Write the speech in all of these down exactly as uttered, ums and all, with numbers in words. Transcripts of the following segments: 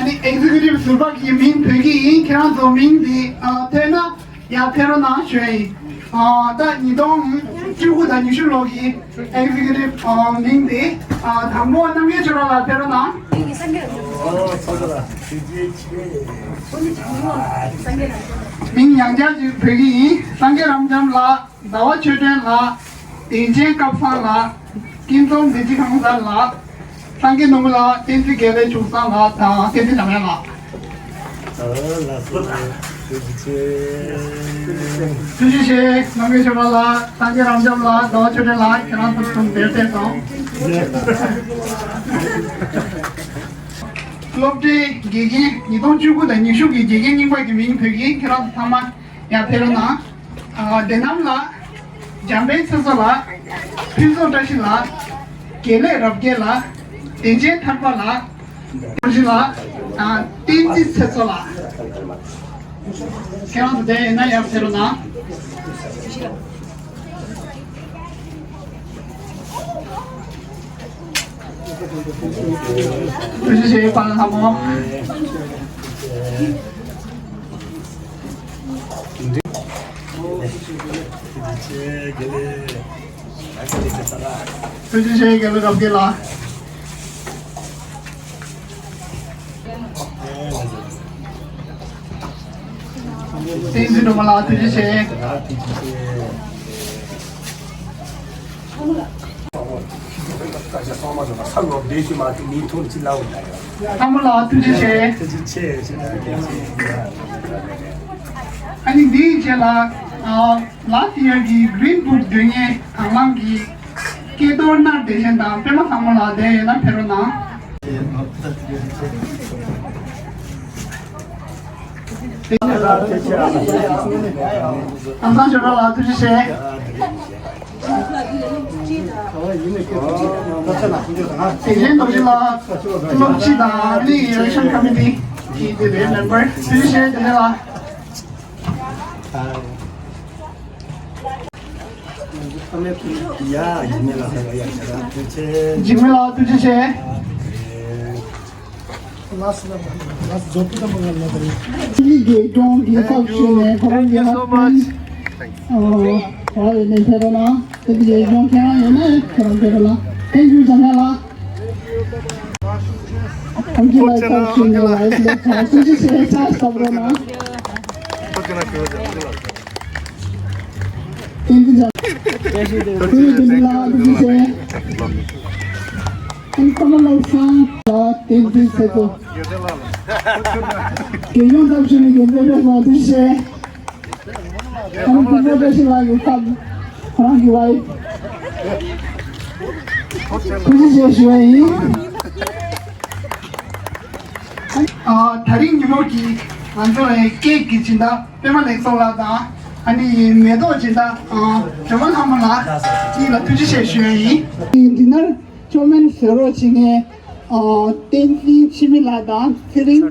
ཨ་ནི་ཨེག་ཛི་ཀིའུ་ཊིབ་ཟུར་པ་གི་མིང་བོད་སྐད་ཡིན། ཁྱེད་རང་ཚོ་མིང་འདི་ཨ་ཐོས་ན་ཡར་ཕེབས་རོགས་གནང་ཞུ་ཡ་ཡིན། ཨ་ད་ཉིས་སྟོང་བཅུ་དགུ་དང་ཉི་ཤུ་ལོ་གི་ཨེག་ཛི་ཀིའུ་ཊིབ་ཨ་མིང་འདི་ཨ་དང་པོ་རྣམ་རྒྱལ་ཆོས་གྲགས་ལགས་ཕེབས་རོགས་གནང་། མིང་ཡང་བསྐྱར་ཅིག་བོད་སྐད་ཡིན། སངས་རྒྱས་རབ་འབྱམས་ལགས། ཟླ་བ་ཆོས་སྒྲོན་ལགས། བདེ་ཆེན་སྐལ་བཟང་ལགས། སྐྱིད་འཛོམས་བདེ་སྐྱིད་ཁང་གསར་ལགས། སངས་རྒྱས་ནོར་བུ་ལགས། བསྟན་འཛིན་དགེ་ལེགས་ཆུང་བཟང་ལགས་དང་བསྟན་འཛིན་འཇམ་དབྱངས་ལགས། ཨོ་ལགས་སོ། ཐུགས་རྗེ་ཆེ། ཐུགས་རྗེ་ཆེ། རྣམ་རྒྱལ་ཆོས་གྲགས་ལགས། སངས་རྒྱས་རབ་འབྱམས་ལགས། ཟླ་བ་ཆོས་སྒྲོན་ལགས། ཁྱེད་རང་ཚོ་གསུམ་དེར་ཕེབས་སོང་། སློབ་གྲྭའི་དགེ་རྒན། ཉིས་སྟོང་བཅུ་དགུ་དང་ཉི་ཤུ་གི་དགེ་རྒན་རྙིང་པ་གི་མིང་བོད་ཀྱི། ཁྱེད་རང་ཚོ་ཚང་མ་ཡར་ཕེབས་རོགས་གནང་། ཨ་བདེ་གནང་ལགས། འཇམ་དཔལ་ཚེ་བསོད་ལགས། ཕུན་ཚོགས་བཀྲ་ཤིས་ལགས། དགེ་ལེགས་རབ་རྒྱས་ལགས། བདེ་ཆེན་ཐར་པ་ལགས། ཐར་ཤི་ལགས། དང་བསྟན་འཛིན་ཚེ་བསོད་ལགས། ཁྱེད་རང་ཚོ་བསྡད་ཡོད་ན་ཡར་ཕེབས་རོགས་གནང་། ཐུགས་རྗེ་ཆེ། པ་ལགས་ལྷ་མོ། ཐུགས་རྗེ་ཆེ། དགེ་ལེགས་རབ་རྒྱས་ལགས། བསྟན་འཛིན་སྒྲོལ་མ་ལགས་ཐུགས་རྗེ་ཆེ། ལྷ་མོ་ལགས་ཐུགས་རྗེ་ཆེ། ཨ་ནི་འདིའི་རྗེས་ལ་ཨ་last year གི་Green Book དོན་གཉེར་དང་བླངས་ཀྱི་སྐལ་རྡོར་ནར་བདེ་ཆེན་དང་པད་མ་ལྷ་མོ་ལགས་དེ་ཡོད་ན་ཕེབས་རོགས་གནང་། ཨ་སང་ཞོ་ལགས་ཐུགས་རྗེ་ཆེ། དེ་བཞིན་རྡོ་རྗེ་ལགས་སློབ་སྤྱི་དང་ཨ་ནི་election committee གི་དེ་རེད་member ཐུགས་རྗེ་ཆེ་དེ་ལ། འཇིགས་མེད་ལགས་ཐུགས་རྗེ་ཆེ། དེ་གི་རྒྱལ་ལྗོངས་ཀྱི་ཚབ་ཞུས་ནས་ཁོ་རང་གི་husband ཨོ་ཡོད་ནས་ཕེབས་རོགས་གནང་། དེ་གི་རྒྱལ་ལྗོངས་ཁྱེད་རང་ཡོད་ན་ཁྱེད་རང་ཕེབས་རོགས་གནང་། Thank you འཇམ་དབྱངས་ལགས། ཐུགས་རྗེ་ཆེ། ཐུགས་རྗེ་ཆེ། ཐུགས་རྗེ་ཆེ། ཐུགས་རྗེ་ཆེ། ཐུགས་རྗེ་ཆེ། ཨ་ནི་ཀརྨ་བློ་བཟང་ལགས་བསྟན་འཛིན་ཚེ་རིང་། རྒྱལ་ཡོངས་ཚབ་ཞུས་ནས་རྒྱལ་མཚན་ཕེབས་སོང་། ཐུགས་རྗེ་ཆེ། ཨ་ནི་ཕུན་ཚོགས་བཀྲ་ཤིས་ལགས་ཀྱི་ཚབ་ཁོ་རང་གི་wife། ཐུགས་རྗེ་ཆེ་ཞུ་བ་ཡིན། ཨ་ད་རིང་ཉིན་མོ་གི་ང་ཚོ་ལ་ཀེག་གི་སྦྱིན་བདག་པད་མ་ལེགས་མཚོ་ལགས་དང་ཨ་ནི་མེ་ཏོག་སྦྱིན་བདག་ཨ་སྒྲོལ་མ་ལྷ་མོ་ལགས་གཉིས་ལ་ཐུགས་རྗེ་ཆེ་ཞུ་ཡ་ཡིན། ཌི་ནར་མཆོད་མེ་བཟོ་རོགས་བྱེད་མཁན་ཨ་བསྟན་འཛིན་འཆི་མེད་ལགས་དང་ཚེ་རིང་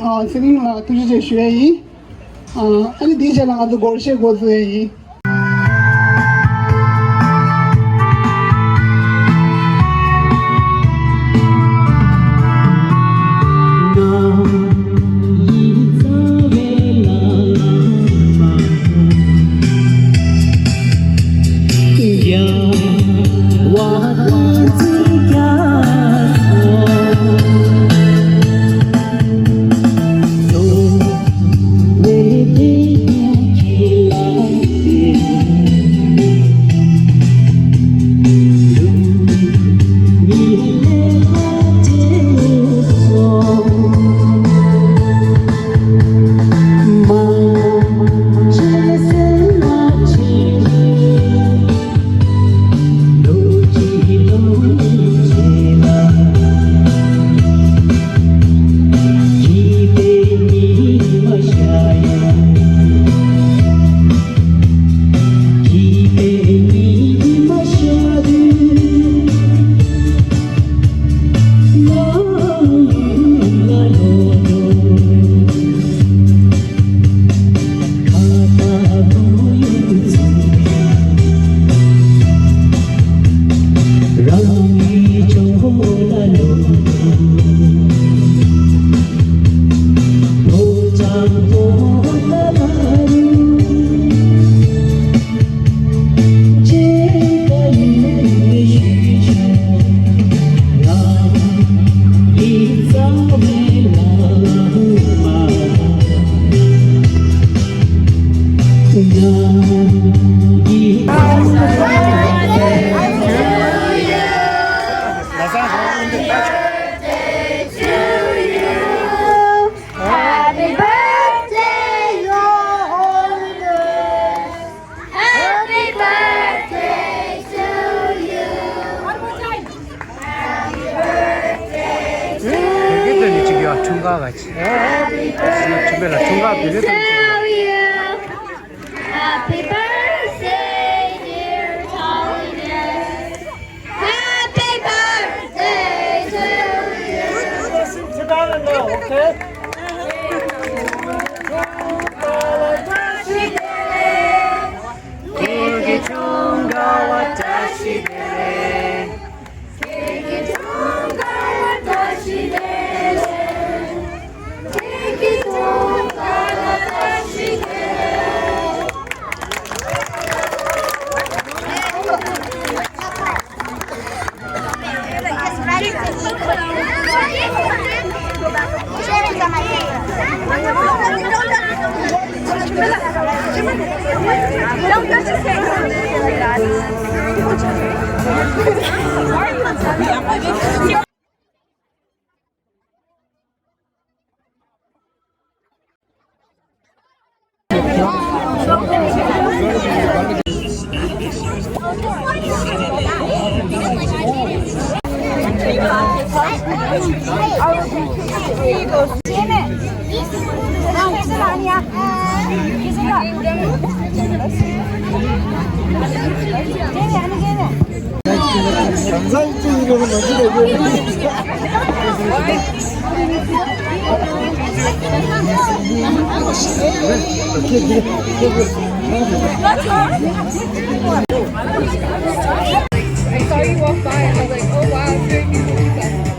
ཨ་ཚེ་རིང་ལགས་ཐུགས་རྗེ་ཆེ་ཞུ་ཡ་ཡིན། ཨ་ཨ་ནི་དེའི་རྗེས་ལ་ང་ཚོ་སྒོར་གཞས་འགོ་འཛུགས་ཡ་ཡིན། ཁ་ཁ་ཆེ། Happy birthday to you. Happy birthday, dear Charlie. Happy birthday to you. Sit down and now, okay? I saw you walk by and I was like, oh wow, it's very beautiful people.